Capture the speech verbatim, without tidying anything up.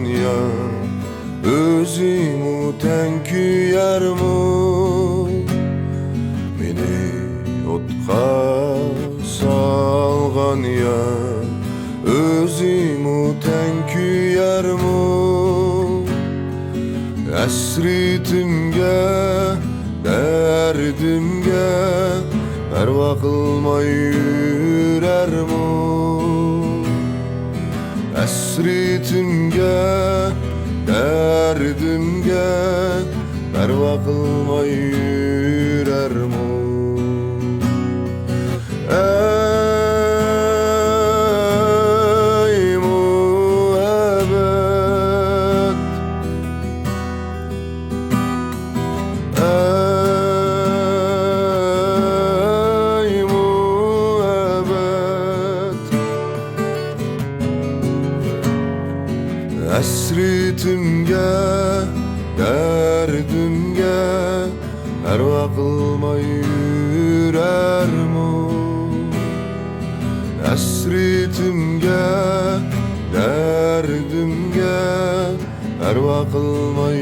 يار، ئۆزىمۇ تەڭ كۆيەرمۇ؟ مېنى ئوتقا سالغان يار، ئۆزىمۇ تەڭ كۆيەرمۇ؟ ھەسرىتىمگە، دەردىمگە پەرۋا قىلماي يۈرەرمۇ؟ ھەسرىتىمگە، دەردىمگە پەرۋا قىلماي يۈرەرمۇ؟ ئەي مۇھەببەت، ئەي مۇھەببەت، ھەسرىتىمگە، دەردىمگە پەرۋا قىلماي يۈرەرمۇ؟ ھەسرىتىمگە، دەردىمگە پەرۋا قىلماي